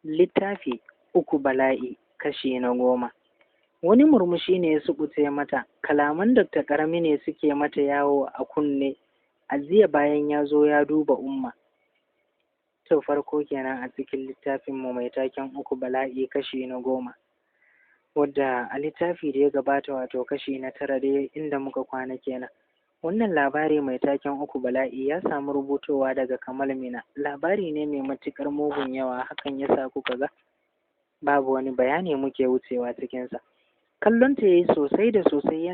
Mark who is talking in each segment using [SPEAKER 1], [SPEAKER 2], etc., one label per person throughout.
[SPEAKER 1] Littafi Uku Bala'i, kashi na 10. Wani murmushi ne ya suɓuce mata. Kalaman Dr. Karami ne suke mata yawo a kunne a jiya bayan ya zo ya duba Umma. To, farko kenan a cikin littafin mu mai taken Uku Bala'i, kashi na 10, wadda a littafi da ya gabata, wato kashi na 9 dai, inda muka kwana kenan. Wannan labari mai taken Uku Bala'i ya samu rubutowa daga Kamal Mina. Labari ne mai matuƙar mugun yawa, hakan ya sa kuka ga babu wani bayani muke wucewa cikinsa. Kallonta ya yi sosai da sosai,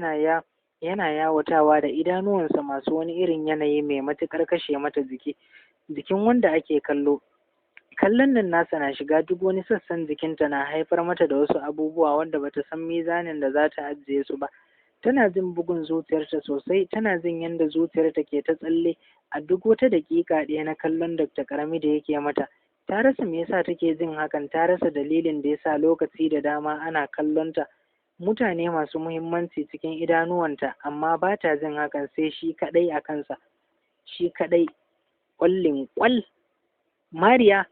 [SPEAKER 1] yana yawatawa da idanuwansa masu wani irin yanayi mai matuƙar kashe mata jiki, jikin wanda ake kallo. Kallon nan nasa na shiga duk wani sassan jikinta, na haifar mata da wasu abubuwa wanda bata san mizanin da za ta ajiye su ba. Tana jin bugun zuciyarta sosai, tana jin yadda zuciyarta ke ta tsalle a duk wata daƙiƙa ɗaya na kallon Dr. Karami da yake mata. Ta rasa me yasa take jin hakan, ta rasa dalilin da yasa lokaci da dama ana kallonta mutane masu muhimmanci cikin idanuwanta, amma ba ta jin hakan sai shi kaɗai a kansa, shi kaɗai ƙwallin ƙwal. Mariya,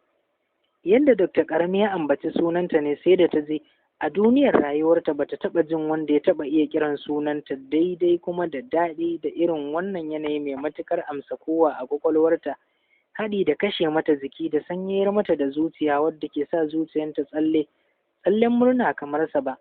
[SPEAKER 1] yadda Dr. Karami ya ambaci sunanta ne sai da ta ji a duniyar rayuwarta bata taɓa jin wanda ya taɓa iya kiran sunanta daidai kuma da daɗi da irin wannan yanayi mai matuƙar amsa kowa a ƙwaƙwalwarta, haɗi da kashe mata jiki da sanyayar mata da zuciya, wadda ke sa zuciyarta tsalle tsallen murna kamar sa ba.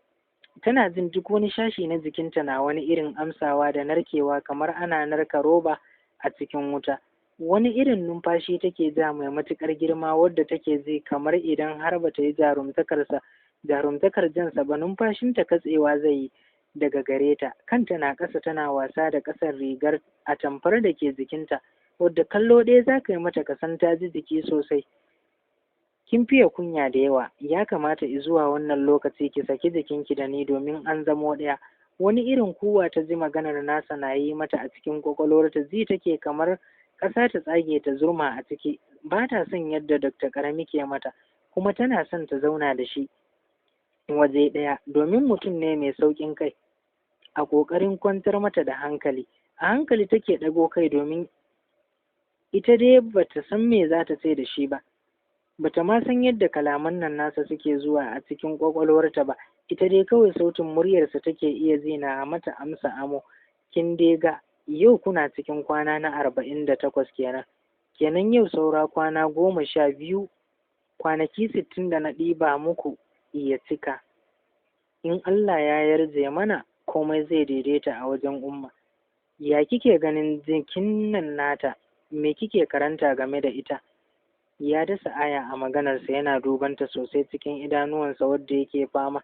[SPEAKER 1] Tana jin duk wani shashi na jikinta na wani irin amsawa da narkewa kamar ana narka roba a cikin wuta. Wani irin numfashi take ja mai matuƙar girma, wadda take ji kamar idan har bata yi jarumtakar jansa ba, numfashinta katsewa zai yi daga gare ta. Kanta na ƙasa, tana wasa da ƙasar rigar atamfar da ke jikinta, wadda kallo ɗaya za ka yi mata ka san ta ji jiki sosai. Kin fiye kunya da yawa, ya kamata zuwa wannan lokaci ki saki jikinki da ni domin an zamo ɗaya. Wani irin kuwa ta ji maganar nasa na yi mata a cikin kwakwalwarta, ji take kamar ƙasa ta tsage ta zurma a ciki. Ba ta son yadda Dr. Karami ke mata, kuma tana son ta zauna da shi waje ɗaya domin mutum ne mai sauƙin kai. A ƙoƙarin kwantar mata da hankali, a hankali take ɗago kai, domin ita dai bata san me za ta ce da shi ba, bata ma san yadda kalaman nan nasa suke zuwa a cikin ƙwaƙwalwarta ba. Ita dai kawai sautin muryarsa take iya ji na mata amsa amo. Kin dai ga yau kuna cikin kwana na 48 kenan. Kenan yau saura kwana 12, kwanaki 60 da na ɗiba muku ya cika. In Allah ya yarje mana, komai zai daidaita a wajen Umma. Ya kike ganin jikin nan nata? Me kike karanta game da ita? Ya dasa aya a maganarsa, yana dubanta sosai cikin idanuwansa wadda yake fama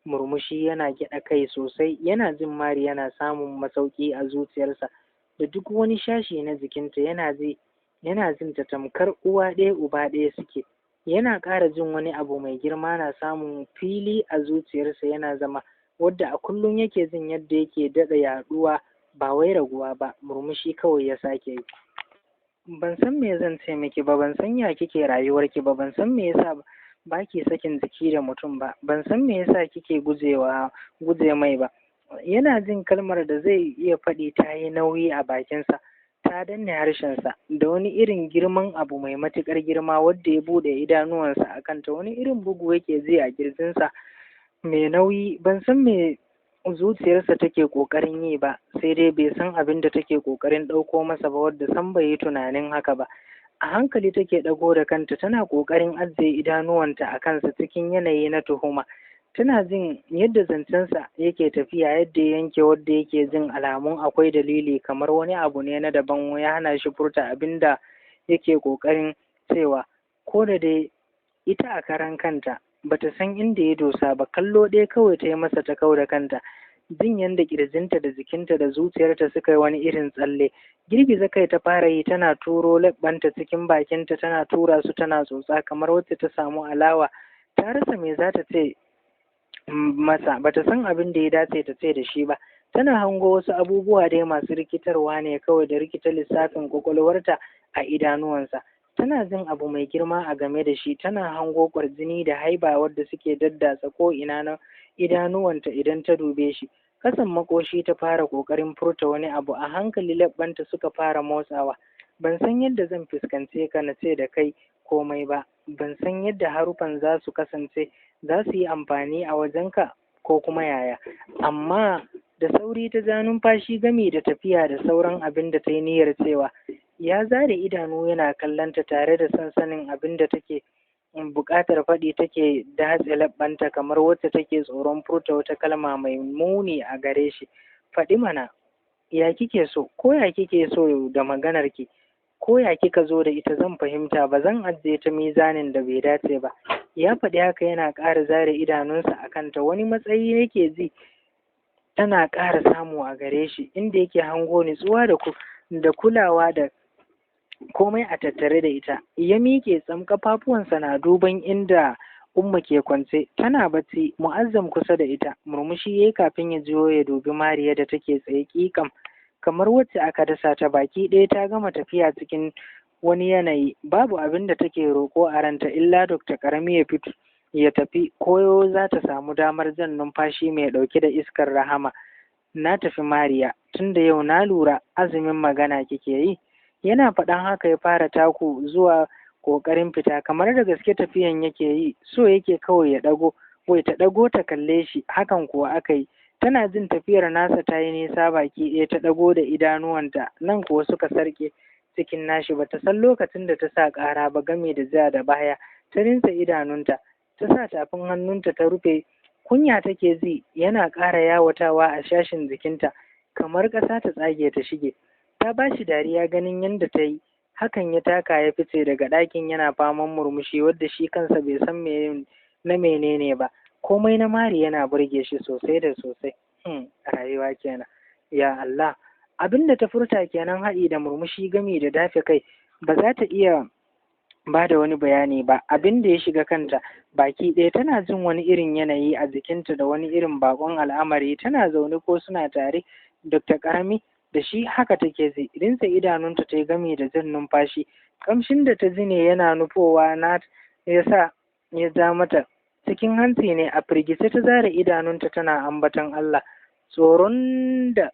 [SPEAKER 1] murmushi, yana gyaɗa kai sosai. Yana jin Mari yana samun masauki a zuciyarsa da duk wani shashi na jikinta. Yana ji yana jin ta tamkar uwa ɗaya uba ɗaya suke. Yana ƙara jin wani abu mai girma na samun fili a zuciyarsa, yana zama wadda a kullum yake jin yadda yake daɗa yaɗuwa, ba wai raguwa ba. Murmushi kawai ya sake yi. Ban san me zan ce miki ba, ban san ya kike rayuwarki ba, ban san me yasa ba ki sakin jiki da mutum ba, ban san me yasa kike guje mai ba. Yana jin kalmar da zai iya faɗi ta yi nauyi a bakinsa, ta danne harshensa da wani irin girman abu mai matuƙar girma wadda ya buɗe idanuwansa a kanta. Wani irin bugu yake ji a ƙirjinsa mai nauyi. Ban san me zuciyarsa take ƙoƙarin yi ba, sai dai bai san abin da take ƙoƙarin ɗauko masa ba, wadda san bai yi tunanin haka ba. A hankali take ɗago da kanta, tana ƙoƙarin ajiye idanuwanta a kansa cikin yanayi na tuhuma. Tana jin yadda zancensa yake tafiya, yadda ya yanke, wadda yake jin alamun akwai dalili, kamar wani abu ne na daban ya hana shi furta abin da yake ƙoƙarin cewa, ko da dai ita a karan kanta bata san inda ya dosa ba. Kallo ɗaya kawai ta yi masa ta kau da kanta, jin yadda ƙirjinta da jikinta da zuciyarta suka yi wani irin tsalle. Girgiza kai ta fara yi, tana turo leɓɓanta cikin bakinta, tana tura su tana tsotsa kamar wacce ta samu alawa. Ta rasa me za ta ce masa, bata san abin da ya dace ta ce da shi ba. Tana hango wasu abubuwa dai masu rikitarwa ne kawai da rikita lissafin kwakwalwarta a idanuwansa. Tana jin abu mai girma a game da shi, tana hango kwarjini da haiba wadda suke daddatsa ko ina na idanuwanta idan ta dube shi. Kasan makoshi ta fara kokarin furta wani abu, a hankali leɓɓanta suka fara motsawa. Ban san yadda zan fuskance ka na ce da kai komai ba. Ban san yadda harufan za su kasance, za su yi amfani a wajenka ko kuma yaya. Amma da sauri ta ja numfashi gami da tafiya da sauran abin da ta yi niyyar cewa. Ya zare idanu yana kallonta tare da sansanin abin da take buƙatar faɗi, take datse labbanta kamar wacce take tsoron furta wata kalma mai muni a gare shi. Faɗi mana, ya kike so, ko ya kike so da maganar ki, ko ya kika zo da ita zan fahimta, ba zan ajiye ta mizanin da bai dace ba. Ya faɗi haka yana ƙara zare idanunsa a kanta. Wani matsayi yake ji tana ƙara samu a gare shi, inda yake hango nutsuwa da kulawa da komai a tattare da ita. Ya miƙe tsam, ƙafafuwansa na duban inda Umma ke kwance tana bacci, Mu'azzam kusa da ita. Murmushi yayi kafin ya juyo ya dubi Mariya da take tsaye ƙiƙam kamar wacce aka dasa ta. Baki ɗaya ta gama tafiya cikin wani yanayi, babu abin da take roƙo a ranta illa Dr. Karami ya fito ya tafi, koyo za ta samu damar jan numfashi mai ɗauke da iskar rahama. Na tafi Mariya, tunda yau na lura azumin magana kike yi. Yana faɗan haka ya fara taku zuwa ƙoƙarin fita, kamar da gaske tafiyan yake yi, so yake kawai ya ɗago, wai ta ɗago ta kalle shi. Hakan kuwa aka yi. Tana jin tafiyar nasa ta yi nisa baki ɗaya ta ɗago da idanuwanta, nan kuwa suka sarƙe cikin nashi. Bata san lokacin da ta sa ƙara ba game da ja da baya. Ta rinsa idanunta, ta sa tafin hannunta ta rufe. Kunya take ji yana ƙara yawatawa a shashin jikinta kamar ƙasa ta tsage ta shige. Ta ba shi dariya ganin yadda ta yi hakan. Ya taka ya fice daga ɗakin yana faman murmushi wadda shi kansa bai san na menene ba. Komai na Mari yana burge shi sosai da sosai. Rayuwa kenan, ya Allah. Abin da ta furta kenan haɗi da murmushi gami da dafe kai. Ba za ta iya ba da wani bayani ba abin da ya shiga kanta baki ɗaya. Tana jin wani irin yanayi a jikinta da wani irin bakon al'amari. Tana zaune ko suna tare Dr. Karami da shi haka take ji. Rinsa idanunta ta yi gami da jin numfashi. Kamshin da ta ji ne yana nufowa na ya sa ya ja mata cikin hanci ne. A firgice ta zare idanunta tana ambaton Allah. Tsoron da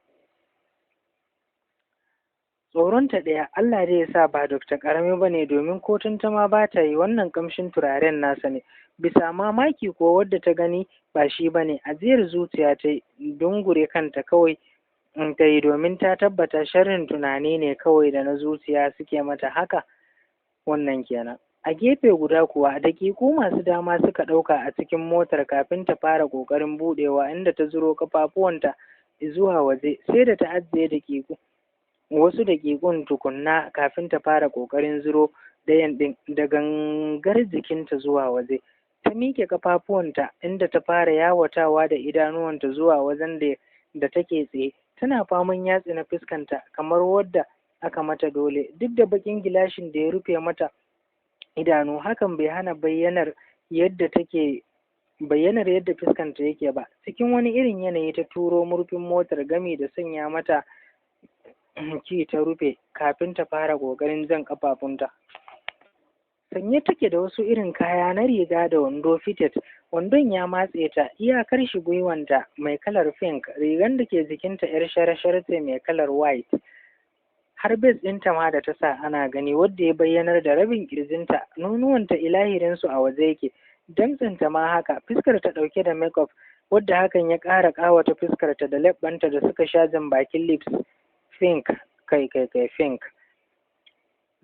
[SPEAKER 1] tsoronta ɗaya, Allah dai ya sa ba Dr. Karami ba ne, domin ko tuntuma ba ta yi wannan kamshin turaren nasa ne. Bisa mamaki ko wadda ta gani ba shi ba ne. Ajiyar zuciya ta dungure kanta kawai ta yi, domin ta tabbata sharrin tunani ne kawai da na zuciya suke mata haka. Wannan kenan. A gefe guda kuwa, daƙiƙu masu dama suka ɗauka a cikin motar kafin ta fara ƙoƙarin buɗewa, inda ta zuro ƙafafuwanta zuwa waje. Sai da ta ajiye daƙiƙu wasu daƙiƙun tukunna kafin ta fara ƙoƙarin zuro ɗayan ɗin da gangar jikinta zuwa waje. Ta miƙe ƙafafuwanta, inda ta fara yawatawa da idanuwanta zuwa wajen da take tsaye, tana faman yatsi na fuskanta kamar wadda aka mata dole. Duk da baƙin gilashin da ya rufe mata idanu, hakan bai hana bayyanar yadda take bayyanar yadda fuskanta yake ba. Cikin wani irin yanayi ta turo murfin motar gami da sanya mata ki ta rufe kafin ta fara ƙoƙarin jan ƙafafunta. Sanye take da wasu irin kaya na riga da wando fitted. Wandon ya matse ta iyakar shi gwiwanta, mai kalar pink. Rigan da ke jikinta yar shara-shara ce mai kalar white, har base ɗinta ma da ta sa ana gani, wadda ya bayyanar da rabin ƙirjinta. Nonuwanta ilahirinsu a waje yake, damtsenta ma haka. Fuskar ta ɗauke da makeup, wadda hakan ya ƙara ƙawata fuskarta da leɓɓanta da suka sha jan bakin lips pink. Kai kai kai, pink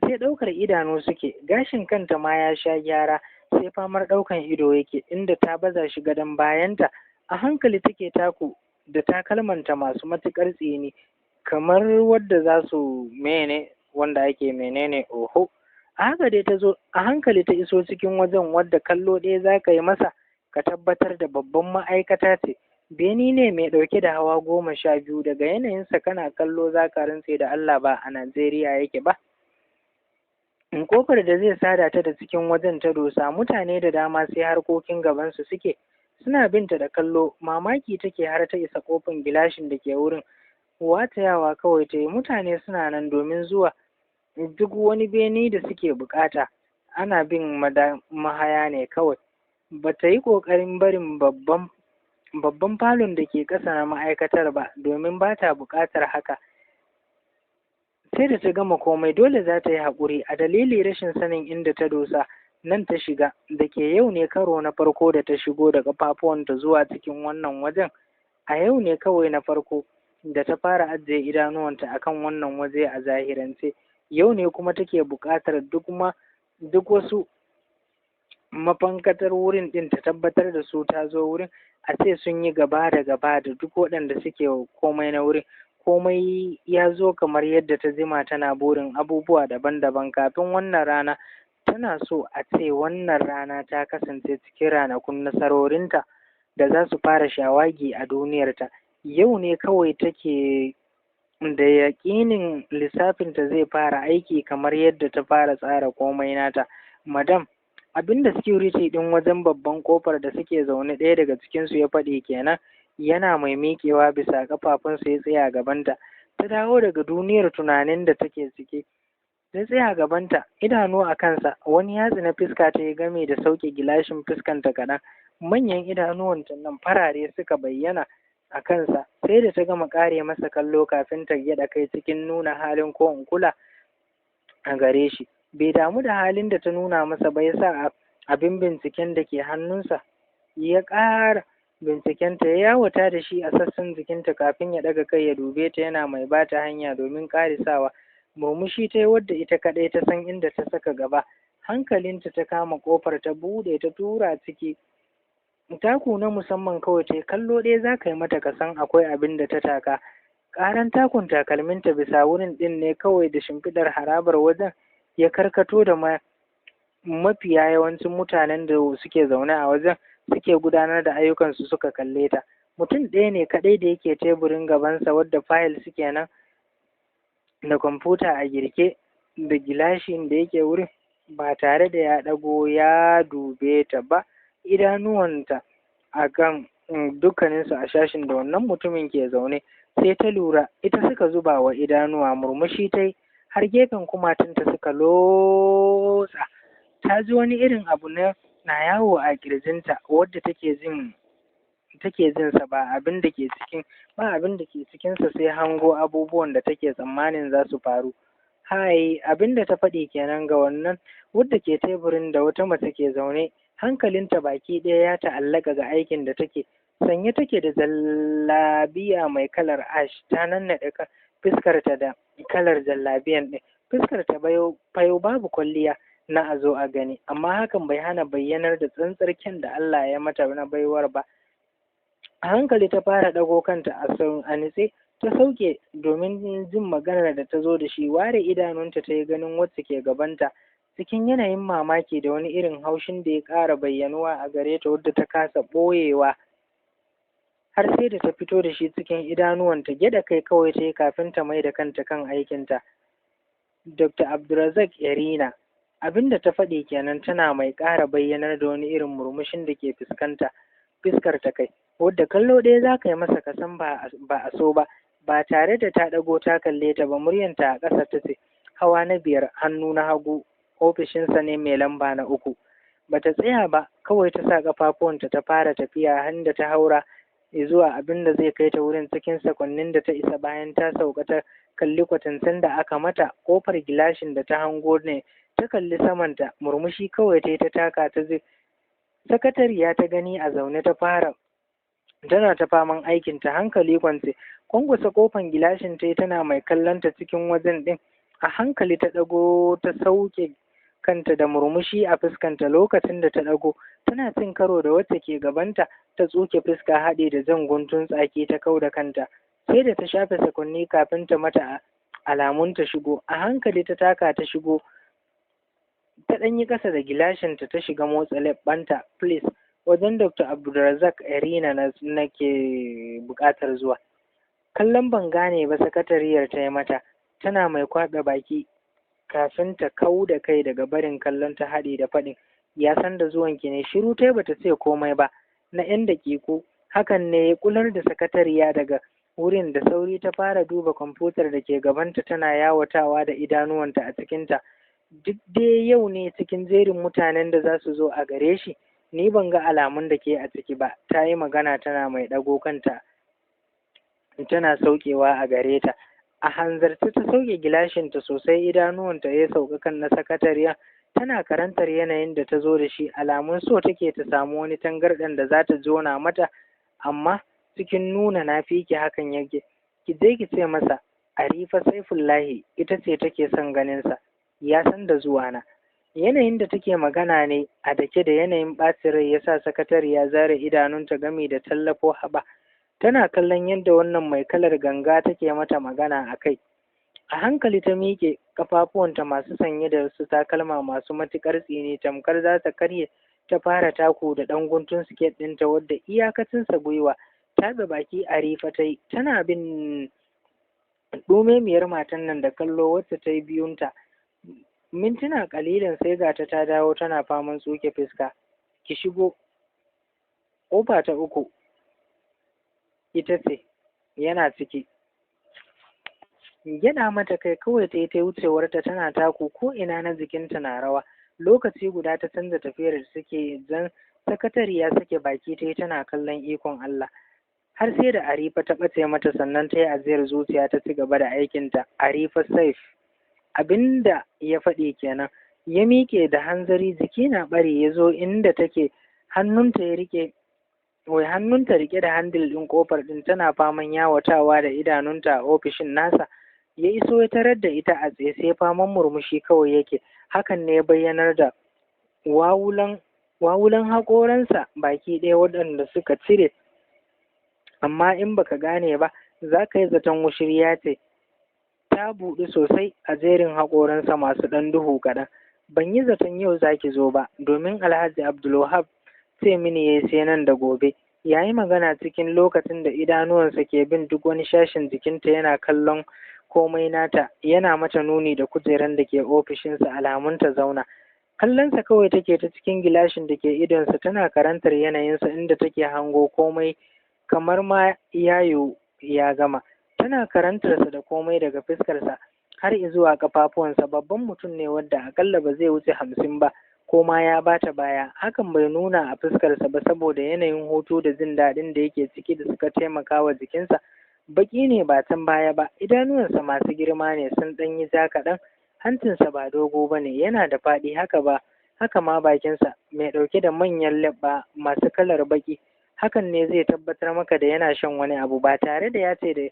[SPEAKER 1] sai ɗaukar idanu suke. Gashin kanta ma ya sha gyara, sai famar ɗaukan ido yake, inda ta baza shi gadon bayanta. A hankali take taku da takalmanta masu matuƙar tsini, kamar wadda za su mene wanda ake menene oho. A haka dai ta zo a hankali ta iso cikin wajen, wadda kallo ɗaya za ka yi masa ka tabbatar da babban ma'aikata ce. Bene ne mai ɗauke da hawa 12. Daga yanayinsa kana kallo za ka rantse da Allah ba a Najeriya yake ba. In kofar da zai sada ta da cikin wajen ta dosa, mutane da dama sai harkokin gabansu suke, suna binta da kallo. Mamaki take har ta isa kofin gilashin da ke wurin. Watayawa kawai ta yi. Mutane suna nan domin zuwa duk wani bene da suke bukata, ana bin mahaya ne kawai. Ba ta yi ƙoƙarin barin babban babban falon da ke ƙasa na ma'aikatar ba, domin ba ta buƙatar haka. Sai da ta gama komai, dole za ta yi haƙuri a dalili rashin sanin inda ta dosa. Nan ta shiga da ke yau ne karo na farko da ta shigo da ƙafafuwanta zuwa cikin wannan wajen. A yau ne kawai na farko da ta fara ajiye idanuwanta akan wannan waje a zahirance. Yau ne kuma take buƙatar duk wasu mafankatar wurin ɗin ta tabbatar da su ta zo wurin, a ce sun yi gaba da gaba da duk waɗanda suke komai na wurin. Komai ya zo kamar yadda ta jima tana burin abubuwa daban-daban kafin wannan rana. Tana so a ce wannan rana ta kasance cikin ranakun nasarorinta da za su fara shawagi a duniyarta. Yau ne kawai take da yaƙinin lissafinta zai fara aiki kamar yadda ta fara tsara komai nata. "Madam," abinda security ɗin wajen babban kofar da suke zaune ɗaya daga cikinsu ya faɗi kenan, yana mai miƙewa bisa ƙafafunsa ya tsaya gabanta. Ta dawo daga duniyar tunanin da take ciki, ta tsaya gabanta, idanu a kansa. Wani yatsi na fuska ta yi game da sauke gilashin fuskanta kaɗan. Manyan idanuwanta nan farare suka bayyana a kansa. Sai da ta gama ƙare masa kallo kafin ta gyaɗa kai cikin nuna halin ko in kula a gare shi. Bai damu da halin da ta nuna masa ba, ya sa abin binciken da ke hannunsa ya ƙara bincikenta, ya yawata da shi a sassan jikinta kafin ya ɗaga kai ya dube ta, yana mai bata hanya domin ƙarisawa. Murmushi ta yi, wadda ita kaɗai ta san inda ta saka gaba. Hankalinta ta kama ƙofar, ta buɗe, ta tura ciki. Taku na musamman kawai ta yi, kallo ɗaya za ka yi mata ka san akwai abin da ta taka. Ƙaran takun takalminta bisa wurin ɗin ne kawai da shimfiɗar harabar wajen ya karkato da mafiya yawancin mutanen da suke zaune a wajen suke gudanar da ayyukansu suka kalle ta. Mutum ɗaya ne kaɗai da yake teburin gabansa, wadda fayil suke nan da kwamfuta a girke da gilashin da yake wurin, ba tare da ya ɗago ya dube ta ba. Idanuwanta a kan dukkaninsu a shashin da wannan mutumin ke zaune, sai ta lura ita suka zuba wa idanuwa. Murmushi ta yi har gefen kumatunta suka lotsa. Ta ji wani irin abu na yawo a ƙirjinta wadda take jin sa, ba abin da ke cikinsa sai hango abubuwan da take tsammanin za su faru. "Hi," abin da ta faɗi kenan ga wannan wadda ke teburin da wata mace ke zaune. Hankalinta baki ɗaya ya ta'allaka ga aikin da take. Sanye take da jallabiya mai kalar ash, ta nannaɗe fuskarta da kalar jallabiyan ɗin. Fuskarta fayau, babu kwalliya na a zo a gani, amma hakan bai hana bayyanar da tsantsar kyan da Allah ya mata na baiwar ba. A hankali ta fara ɗago kanta, a nitse ta sauke domin jin maganar da ta zo da shi. Ware idanunta ta yi ganin wacce ke gabanta cikin yanayin mamaki da wani irin haushin da ya ƙara bayyanuwa a gare ta, wadda ta kasa ɓoyewa har sai da ta fito da shi cikin idanuwanta. Gyaɗa kai kawai ta yi kafin ta mai da kanta kan aikinta. "Dr. Abdulrazak Yarina," abinda ta faɗi kenan, tana mai ƙara bayyanar da wani irin murmushin da ke fuskanta fuskar ta kai, wadda kallo ɗaya za ka yi masa ka san ba a so ba. Ba tare da ta ɗago ta kalle ta ba, muryanta a ƙasa ta ce, "Hawa na biyar, hannu na hagu, ofishinsa ne mai lamba na uku." Bata tsaya ba, kawai ta sa ƙafafuwanta ta fara tafiya handa ta haura zuwa abin da zai kai ta wurin. Cikin sakonnin da ta isa, bayan ta sauka, ta kalli kwatancen da aka mata. Kofar gilashin da ta hango ne ta kalli samanta. Murmushi kawai ta yi, ta taka ta zai. Sakatariya ta gani a zaune, ta fara tana ta faman aikinta hankali kwance. Kwankwasa kofan gilashin ta yi, tana mai kallon ta cikin wajen din. A hankali ta ɗago, ta sauke kanta da murmushi a fuskanta. Lokacin da ta ɗago, tana cin karo da wacce ke gabanta. Ta tsuke fuska haɗe da jan guntun tsaki, ta kau da kanta. Sai da ta shafe sakwanni kafin ta mata alamun ta shigo. A hankali ta taka ta shigo, ta ɗan yi ƙasa da gilashinta, ta shiga motsa leɓɓanta. "Please, wajen Dr. Abdulrazak Erina nake buƙatar zuwa." Kallon ban gane ba sakatariyar ta yi mata, tana mai kwaɓe baki kafin ta kau da kai daga barin kallon ta, haɗi da faɗin, "Ya san da zuwanki ne?" Shiru ta, bata ce komai ba na ‘yan daƙiƙu. Hakan ne ya kular da sakatariya daga wurin. Da sauri ta fara duba kwamfutar da ke gabanta, tana yawatawa da idanuwanta a cikinta. "Duk dai yau ne cikin jerin mutanen da za su zo a gare shi, ni ban ga alamun da ke a ciki ba." Ta yi magana tana mai ɗago kanta tana saukewa a gare ta. A hanzarta ta sauke gilashinta sosai, idanuwanta ya sauka kan na sakatariya. Tana karantar yanayin da ta zo da shi, alamun so take ta samu wani tangarɗan da za ta jona mata, amma cikin nuna na fi ki hakan yake. Ki je ki ce masa Arifa Saifullahi ita ce take son ganinsa, ya san da zuwa na. Yanayin da take magana ne a dake da yanayin ɓacin rai yasa sakatariya zare idanunta gami da tallafo haɓa, tana kallon yadda wannan mai kalar ganga take mata magana a kai. A hankali ta miƙe ƙafafuwanta masu sanye da wasu takalma masu matuƙar tsini tamkar za ta karye. Ta fara taku da ɗan guntun siket ɗinta wadda iyakacinsa gwiwa. Taɓe baki Arifa ta yi, tana bin ɗumemiyar matan nan da kallo wacce ta yi biyunta. Mintuna ƙalilan sai ga ta ta dawo tana faman tsuke fuska. Ki shigo, ƙofa ta uku ita ce, yana ciki. Gyaɗa mata kai kawai ta yi ta wucewarta tana taku, ko ina na jikinta na rawa. Lokaci guda ta canza tafiyar da take zan. Sakatariya sake baki ta yi tana kallon ikon Allah, har sai da Arifa ta ɓace mata sannan ta yi ajiyar zuciya ta ci gaba da aikinta. Arifa Saif, abinda ya faɗi kenan. Ya miƙe da hanzari, jiki na ɓari, ya zo inda take. Hannunta ya riƙe, wai hannunta riƙe da handle ɗin ƙofar ɗin, tana faman yawatawa da idanunta a ofishin nasa. Ya iso ya tarar da ita a tsaye, sai faman murmushi kawai yake. Hakan ne ya bayyanar da wawulan wawulan haƙoransa baki ɗaya waɗanda suka cire, amma in baka gane ba za ka yi zaton wushirya ce ta buɗu sosai a jerin haƙoransa masu ɗan duhu kaɗan. Ban yi zaton yau za ki zo ba, domin Alhaji Abdulwahab ce mini ya sai nan da gobe. Ya yi magana cikin lokacin da idanuwansa ke bin duk wani shashin jikinta, yana kallon komai nata, yana mata nuni da kujeran da ke ofishinsa alamun ta zauna. Kallonsa kawai take ta cikin gilashin da ke idonsa, tana karantar yanayinsa inda take hango komai kamar ma yayo ya gama. Tana karantarsa da komai daga fuskarsa har zuwa kafafuwansa. Babban mutum ne wadda akalla ba zai wuce 50 ba, ko ma ya bata baya. Hakan bai nuna a fuskarsa ba saboda yanayin hutu da jin daɗin da yake ciki da suka taimaka wa jikinsa. Baƙi ne ba can baya ba, idanuwansa masu girma ne, sun ɗan yi ja kaɗan. Hancinsa ba dogo ba ne, yana da faɗi, haka ba haka ma bakinsa mai ɗauke da manyan leɓɓa masu kalar baƙi. Hakan ne zai tabbatar maka da yana shan wani abu. Ba tare da ya ce da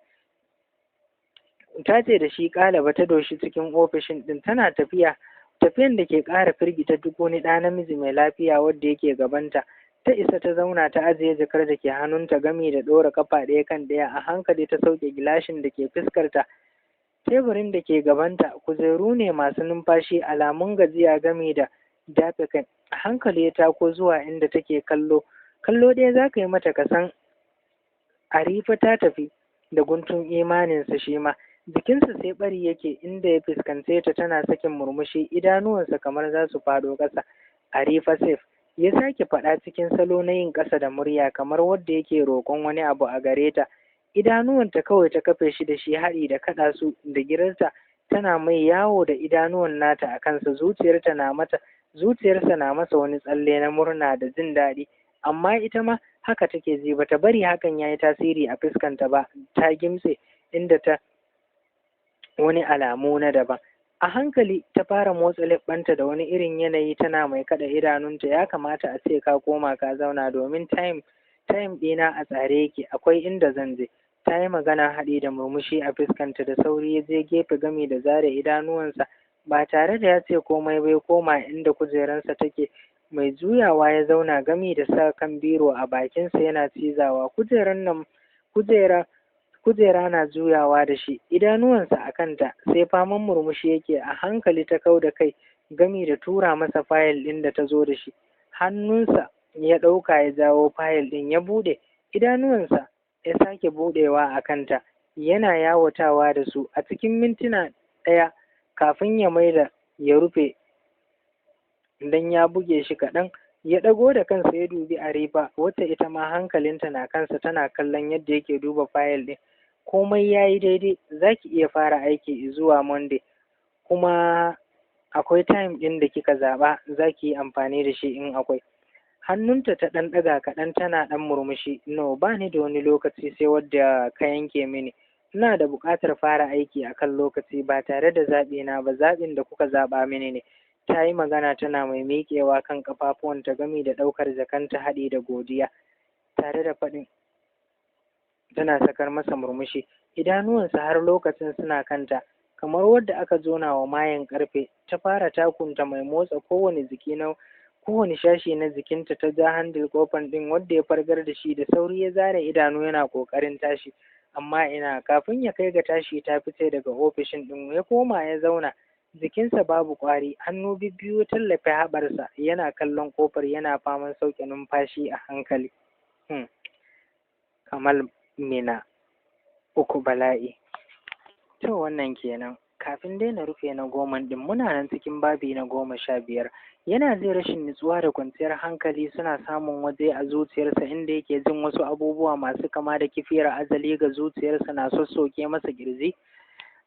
[SPEAKER 1] ta ce da shi ƙala ba, ta doshi cikin ofishin ɗin, tana tafiya tafiyan da ke ƙara firgita duk wani ɗa namiji mai lafiya wadda yake gabanta. Ta isa ta zauna, ta ajiye jakar da ke hannunta gami da ɗora kafa ɗaya kan ɗaya. A hankali ta sauke gilashin da ke fuskarta. Teburin da ke gabanta kujeru ne masu numfashi, alamun gajiya gami da dafe kai. A hankali ya tako zuwa inda take kallo. Kallo ɗaya za ka yi mata ka san Arifa ta tafi da guntun imaninsa shi ma. Jikinsa sai ɓari yake inda ya fuskance ta tana sakin murmushi, idanuwansa kamar za su faɗo ƙasa. Arifa Saif, ya sake faɗa cikin salo na yin ƙasa da murya kamar wadda yake roƙon wani abu a gare ta. Idanuwanta kawai ta kafe shi da shi, haɗi da kaɗa su da girarta, tana mai yawo da idanuwan nata a kansa. Zuciyarta na mata zuciyarsa na masa wani tsalle na murna da jin daɗi, amma ita ma haka take ji. Bata bari hakan yayi tasiri a fuskanta ba, ta gimtse inda ta wani alamu na daban. A hankali ta fara motsa leɓɓanta da wani irin yanayi, tana mai kaɗa idanunta. Ya kamata a ce ka koma ka zauna, domin time ɗina a tsare yake, akwai inda zan je. Ta yi magana haɗi da murmushi a fuskanta. Da sauri ya je gefe gami da zare idanuwansa. Ba tare da ya ce komai bai koma inda kujeransa take mai juyawa, ya zauna gami da sa kan biro a bakinsa yana cizawa. Kujeran nan kujera kujera na juyawa da shi, idanuwansa a kanta sai faman murmushi yake. A hankali ta kau da kai gami da tura masa fayil ɗin da ta zo da shi. Hannunsa ya ɗauka, ya jawo fayil ɗin, ya buɗe. Idanuwansa ya sake buɗewa a kanta yana yawatawa da su a cikin mintuna ɗaya kafin ya maida ya rufe dan ya buge shi kaɗan. Ya ɗago da kansa ya dubi Arifa, wacce ita ma hankalinta na kansa, tana kallon yadda yake duba fayil ɗin. Komai ya yi daidai, za ki iya fara aiki zuwa Monday, kuma akwai time ɗin da kika zaɓa za ki yi amfani da shi in akwai. Hannunta ta ɗan ɗaga kaɗan tana ɗan murmushi. No, ba ni da wani lokaci sai wadda ka yanke mini. Ina da buƙatar fara aiki a kan lokaci ba tare da zaɓi na ba, zaɓin da kuka zaɓa mini ne. Ta yi magana tana mai miƙewa kan ƙafafuwanta gami da ɗaukar jakanta haɗi da godiya, tare da faɗin tana sakar masa murmushi. Idanuwansa har lokacin suna kanta, kamar wadda aka jona wa mayen ƙarfe. Ta fara takunta mai motsa kowane jiki na kowane shashi na jikinta, ta ja handil kofan ɗin wadda ya fargar da shi da sauri. Ya zare idanu yana ƙoƙarin tashi, amma ina, kafin ya kai ga tashi ta fice daga ofishin ɗin. Ya koma ya zauna, jikinsa babu ƙwari, hannu bibbiyu tallafe haɓarsa, yana kallon ƙofar, yana faman sauke numfashi a hankali. Kamal Mina, uku bala'i. To wannan kenan. Kafin dai na rufe na 10 ɗin, muna nan cikin babi na 15. Yana jin rashin nutsuwa da kwanciyar hankali suna samun waje a zuciyarsa, inda yake jin wasu abubuwa masu kama da kifiyar azali ga zuciyarsa na sossoke masa ƙirji.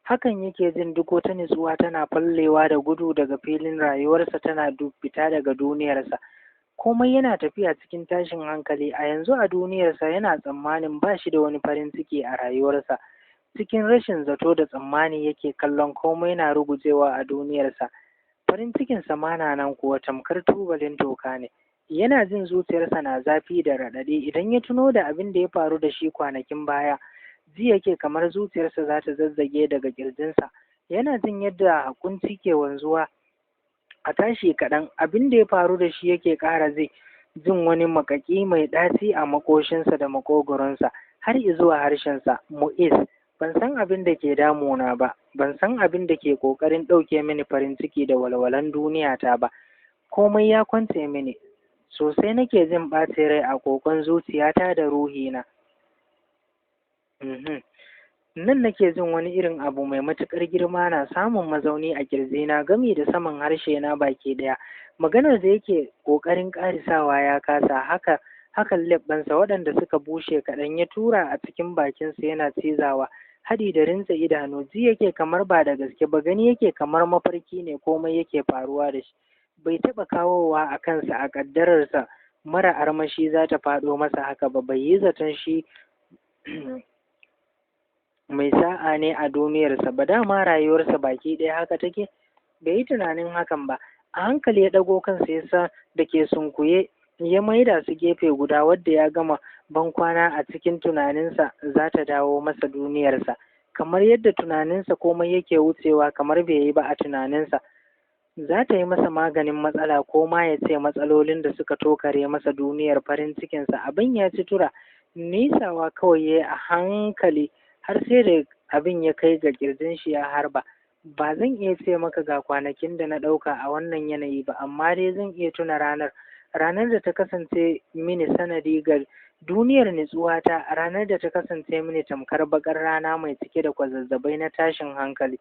[SPEAKER 1] Hakan yake jin duk wata nutsuwa tana fallewa da gudu daga filin rayuwarsa, tana fita daga duniyarsa. Komai yana tafiya cikin tashin hankali a yanzu a duniyarsa. Yana tsammanin ba shi da wani farin ciki a rayuwarsa. Cikin rashin zato da tsammani yake kallon komai na rugujewa a duniyarsa. Farin cikinsa ma na nan kuwa tamkar tubalin toka ne. Yana jin zuciyarsa na zafi da raɗaɗi idan ya tuno da abin da ya faru da shi kwanakin baya. Ji yake kamar zuciyarsa za ta zazzage daga ƙirjinsa. Yana jin yadda kunci ke wanzuwa a tashi kaɗan. Abin da ya faru da shi yake ƙara zai jin wani maƙaƙi mai ɗaci a maƙoshinsa da maƙogwaronsa har izuwa harshensa. Mu'is, ban san abin da ke damuna ba, ban san abin da ke ƙoƙarin ɗauke mini farin ciki da walwalan duniyata ba. Komai ya kwance mini sosai, nake jin ɓacin rai a ƙoƙon zuciyata da ruhina. Nan nake jin wani irin abu mai matuƙar girma na samun mazauni a ƙirjina gami da saman harshe na baki ɗaya. Maganar da yake ƙoƙarin ƙarisawa ya kasa. Haka hakan leɓɓansa waɗanda suka bushe kaɗan ya tura a cikin bakinsa yana cizawa, haɗi da rintsa idanu. Ji yake kamar ba da gaske ba, gani yake kamar mafarki ne komai yake faruwa da shi. Bai taɓa kawowa a kansa a ƙaddararsa mara armashi za ta faɗo masa haka ba. Bai yi zaton shi mai sa'a ne a duniyarsa ba, dama rayuwarsa baki ɗaya haka take. Bai yi tunanin hakan ba. A hankali ya ɗago kansa, ya sa da ke sunkuye ya maida su gefe guda, wadda ya gama bankwana a cikin tunaninsa za ta dawo masa duniyarsa. Kamar yadda tunaninsa komai yake wucewa kamar bai yi ba a tunaninsa za ta yi masa maganin matsala, ko ma ya ce matsalolin da suka tokare masa duniyar farin cikinsa. Abin ya ci tura. Nisawa kawai ya a hankali har sai da abin ya kai ga kirjin shi ya harba. Ba zan iya ce maka ga kwanakin da na ɗauka a wannan yanayi ba, amma dai zan iya tuna ranar da ta kasance mini sanadi ga duniyar nutsuwata, ranar da ta kasance mini tamkar bakar rana mai cike da kwazazzabai na tashin hankali.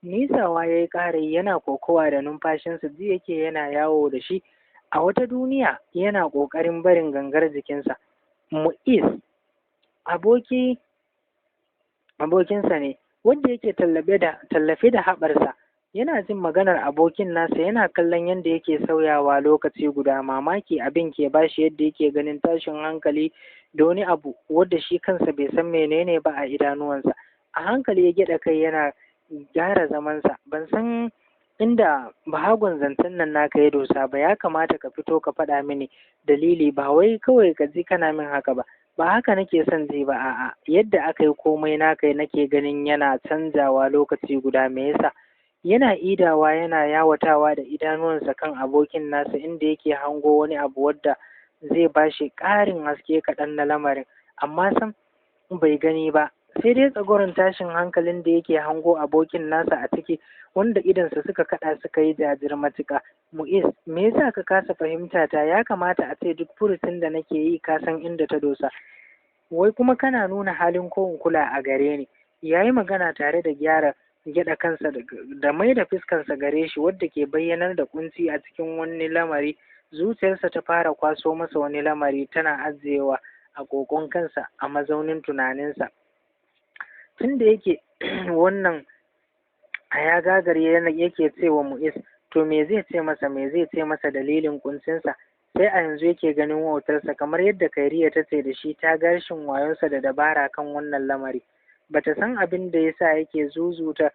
[SPEAKER 1] Nisawa ya yi ƙara yana kokowa da numfashinsa. Ji yake yana yawo da shi a wata duniya, yana ƙoƙarin barin gangar jikinsa. Mu'is abokinsa ne wanda yake tallafe da haɓarsa. Yana jin maganar abokin nasa, yana kallon yadda yake sauyawa lokaci guda. Mamaki abin ke bashi, yadda yake ganin tashin hankali da wani abu wanda shi kansa bai san menene ba a idanuwansa. A hankali ya gyaɗa kai yana gyara zamansa. Ban san inda bahagon zancen nan naka ya dosa ba. Ya kamata ka fito ka faɗa mini dalili, ba wai kawai ka ji kana min haka ba. Ba haka nake son ji ba, a'a. Yadda aka yi komai naka nake ganin yana canjawa lokaci guda, me yasa? Yana idawa yana yawatawa da idanuwansa kan abokin nasa, inda yake hango wani abu wadda zai bashi ƙarin haske kaɗan na lamarin, amma sam bai gani ba, sai dai tsagoron tashin hankalin da yake hango abokin nasa a ciki, wanda idonsa suka kaɗa suka yi jajir matuƙa. Mu'is, me yasa ka kasa fahimta ta? Ya kamata a ce duk furucin da nake yi ka san inda ta dosa. Wai kuma kana nuna halin ko in kula a gare ni. Yayi magana tare da gyara gyaɗa kansa da mai da fuskarsa gare shi, wadda ke bayyanar da kunci a cikin wani lamari. Zuciyarsa ta fara kwaso masa wani lamari tana ajiyewa a ƙoƙon kansa a mazaunin tunaninsa. Tun da yake wannan a ya gagar yake cewa Mu'is, to me zai ce masa? Me zai ce masa dalilin kuncinsa? Sai a yanzu yake ganin wautarsa, kamar yadda Kairiya ta ce da shi ta gashin wayonsa da dabara kan wannan lamari. Bata san abin da yasa yake zuzuta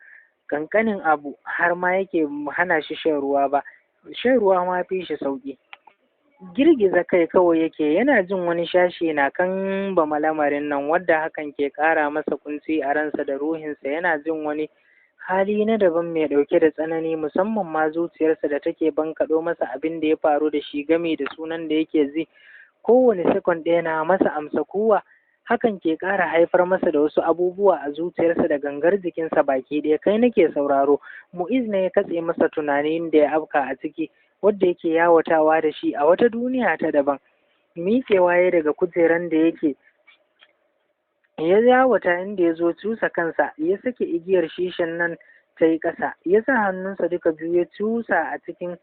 [SPEAKER 1] kankanin abu har ma yake hana shi shan ruwa ba. Shan ruwa ma fi shi sauƙi. Girgiza kai kawai yake, yana jin wani shashi na kan bama lamarin nan, wadda hakan ke ƙara masa kunci a ransa da ruhinsa. Yana jin wani hali na daban mai ɗauke da tsanani, musamman ma zuciyarsa da take bankaɗo masa abin da ya faru da shi game da sunan da yake ji kowane sekon ɗaya na masa amsa kuwa. Hakan ke ƙara haifar masa da wasu abubuwa a zuciyarsa da gangar jikinsa baki ɗaya. Kai nake sauraro. Mu'iz ne ya katse masa tunanin da ya afka a ciki, wadda yake yawatawa da shi a wata duniya ta daban. Miƙewa ya daga kujeran da yake ya yawata, inda ya zo cusa kansa, ya sake igiyar shishan nan ta yi ƙasa, ya sa hannunsa duka biyu ya cusa a cikin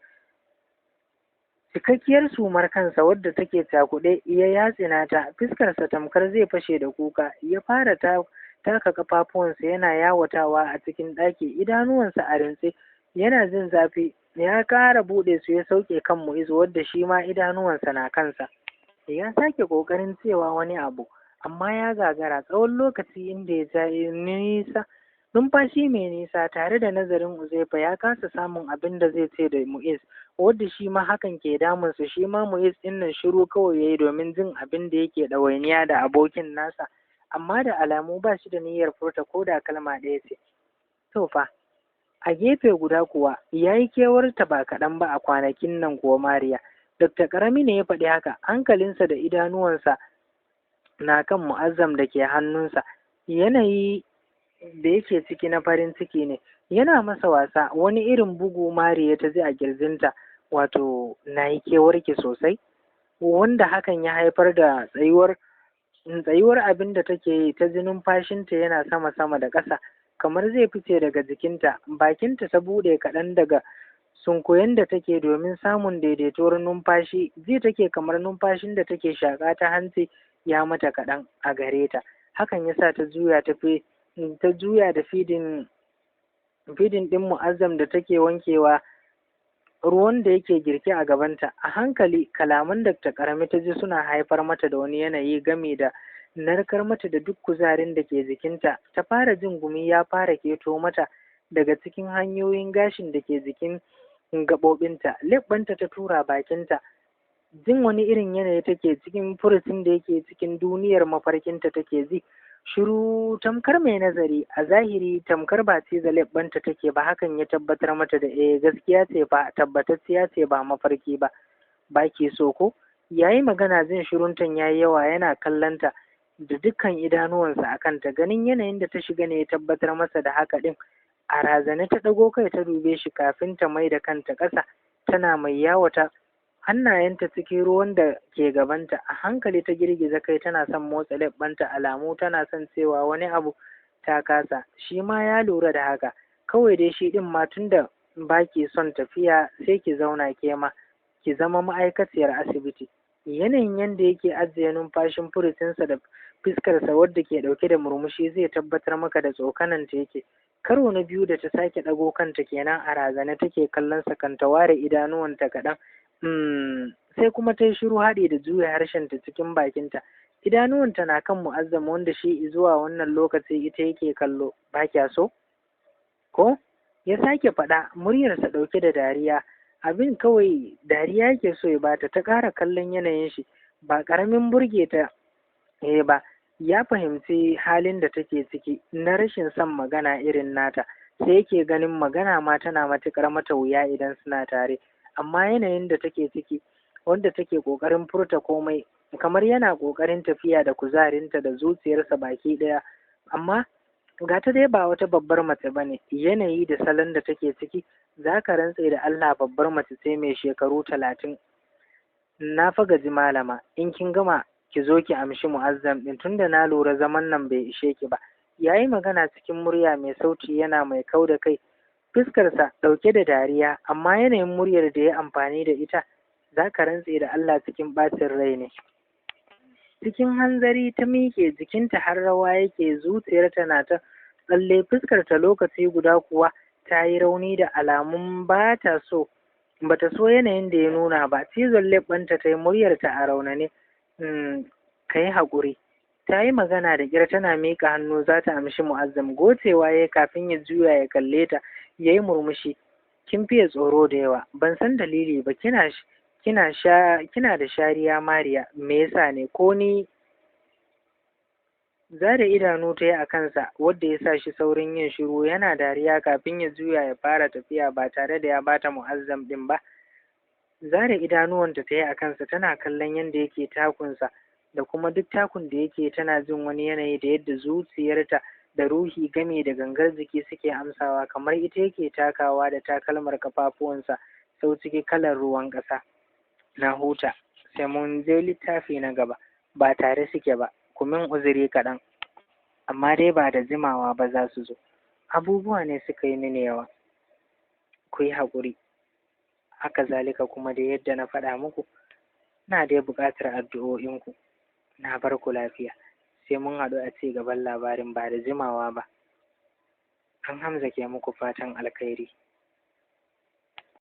[SPEAKER 1] cikakkiyar sumar kansa wadda take cakuɗe, ya yatsina ta. Fuskarsa tamkar zai fashe da kuka. Ya fara taka kafafuwansa yana yawatawa a cikin ɗaki, idanuwansa a rintse, yana jin zafi. Ya ƙara buɗe su, ya sauke kan Mu'izu, wadda shi ma idanuwansa na kansa. Ya sake ƙoƙarin cewa wani abu, amma ya gagara. Tsawon lokaci inda ya ja nisa numfashi mai nisa tare da nazarin Uzaifa, ya kasa samun abin da zai ce da Mu'iz, wadda shi ma hakan ke damunsa. Shi ma Mu'iz ɗin nan shiru kawai yayi domin jin abin da yake ɗawainiya da abokin nasa, amma da alamu ba shi da niyyar furta ko da kalma ɗaya ce. To fa, a gefe guda kuwa ya yi kewarta ba kaɗan ba a kwanakin nan kuwa Mariya. Dr. Karami ne ya faɗi haka, hankalinsa da idanuwansa na kan Mu'azzam da ke hannunsa. Yanayi da yake ciki na farin ciki ne, yana masa wasa. Wani irin bugu Mariya ta ji a kirjinta, wato na yi kewarki sosai, wanda hakan ya haifar da tsayuwar abin da take yi. Ta ji numfashinta yana sama-sama da ƙasa kamar zai fice daga jikinta. Bakinta ta buɗe kaɗan daga sunkuyen da take domin samun daidaituwar numfashi. Ji take kamar numfashin da take shaƙa ta hanci ya mata kaɗan a gare ta. Hakan yasa ta juya ta fi ta juya da feeding ɗin Mu'azzam da take wankewa ruwan da yake girke a gabanta a hankali. Kalaman Dr. Karami ta ji suna haifar mata da wani yanayi game da narkar mata da duk kuzarin da ke jikinta. Ta fara jin gumi ya fara keto mata daga cikin hanyoyin gashin da ke jikin gaɓoɓinta. Leɓɓanta ta tura bakinta. Jin wani irin yanayi take cikin furucin da yake cikin duniyar mafarkinta take ji. Shiru tamkar mai nazari, a zahiri tamkar ba ciza leɓɓanta take ba. Hakan ya tabbatar mata da eh, gaskiya ce fa, tabbatacciya ce, ba mafarki ba. Ba ki so ko? Yayi magana jin shiruntan yayi yawa, yana kallonta da dukkan idanuwansa a kanta. Ganin yanayin da ta shiga ne ya tabbatar masa da haka din. A razane ta ɗago kai ta dube shi kafin ta mai da kanta ƙasa, tana mai yawata hannayenta cikin ruwan da ke gabanta. A hankali ta girgiza kai tana son motsa leɓɓanta, alamu tana son cewa wani abu, ta kasa. Shi ma ya lura da haka. Kawai dai shi ɗin ma, tunda ba ki son tafiya, sai ki zauna ke ma ki zama ma'aikaciyar asibiti. Yanayin yadda yake ajiye numfashin furucinsa da fuskarsa wadda ke ɗauke da murmushi zai tabbatar maka da tsokananta yake. Karo na biyu da ta sake ɗago kanta kenan, a razane take kallon sa kan ta ware idanuwanta kaɗan. Sai kuma ta yi shiru haɗi da juya harshenta cikin bakinta. Idanuwanta na kan Mu'azzam, wanda shi zuwa wannan lokaci ita yake kallo. Ba kya so ko? Ya sake faɗa, muryarsa ɗauke da dariya. Abin kawai dariya yake so ya bata. Ta ƙara kallon yanayin shi, ba ƙaramin burge ta eh ba. Ya fahimci halin da take ciki na rashin son magana irin nata, sai yake ganin magana ma tana matuƙar mata wuya idan suna tare. Amma yanayin da take ciki, wanda take ƙoƙarin furta komai kamar yana ƙoƙarin tafiya da kuzarinta da zuciyarsa baki ɗaya, amma ga ta dai ba wata babbar mace bane. Yanayi da salon da take ciki, za ka rantse da Allah babbar mace ce mai shekaru 30. Na fa gaji malama, in kin gama ki zo ki amshi Mu'azzam ɗin, tunda na lura zaman nan bai ishe ki ba. Yayi magana cikin murya mai sauti, yana mai kau da kai, fuskarsa ɗauke da dariya, amma yanayin muryar da ya amfani da ita, za ka rantse da Allah cikin ɓacin rai ne. Cikin hanzari ta miƙe, jikinta har rawa yake, zuciyarta na ta tsalle, fuskarta lokaci guda kuwa ta yi rauni da alamun ba ta so, bata so yanayin da ya nuna ba. Cizon leɓɓanta ta yi, muryarta a raunane, "Ka yi haƙuri." Ta yi magana da ƙyar tana miƙa hannu za ta amshi Mu'azzam. Gocewa ya kafin ya juya ya kalle ta, ya yi murmushi. Kin fiye tsoro da yawa, ban san dalili ba. Kina da shariya Mariya, me yasa ne? Ko ni zare idanu ta yi a kansa, wadda ya sa shi saurin yin shiru yana dariya kafin ya juya ya fara tafiya ba tare da ya bata Mu'azzam ɗin ba. Zare idanuwanta ta yi a kansa tana kallon yadda yake takunsa, da kuma duk takun da yake tana jin wani yanayi da yadda zuciyarta da ruhi game da gangar jiki suke amsawa kamar ita yake takawa da takalmar kafafuwansa sau ciki kalar ruwan ƙasa. Na huta, sai mun je littafi na gaba. Ba tare suke ba, ku min uzuri kaɗan, amma dai ba da jimawa ba za su zo. Abubuwa ne suka yi mini yawa, ku yi haƙuri. Haka zalika kuma da yadda na faɗa muku, na dai buƙatar addu'o'inku. Na bar ku lafiya, sai mun haɗu a ci gaban labarin ba da jimawa ba. An Hamza ke muku fatan alkhairi.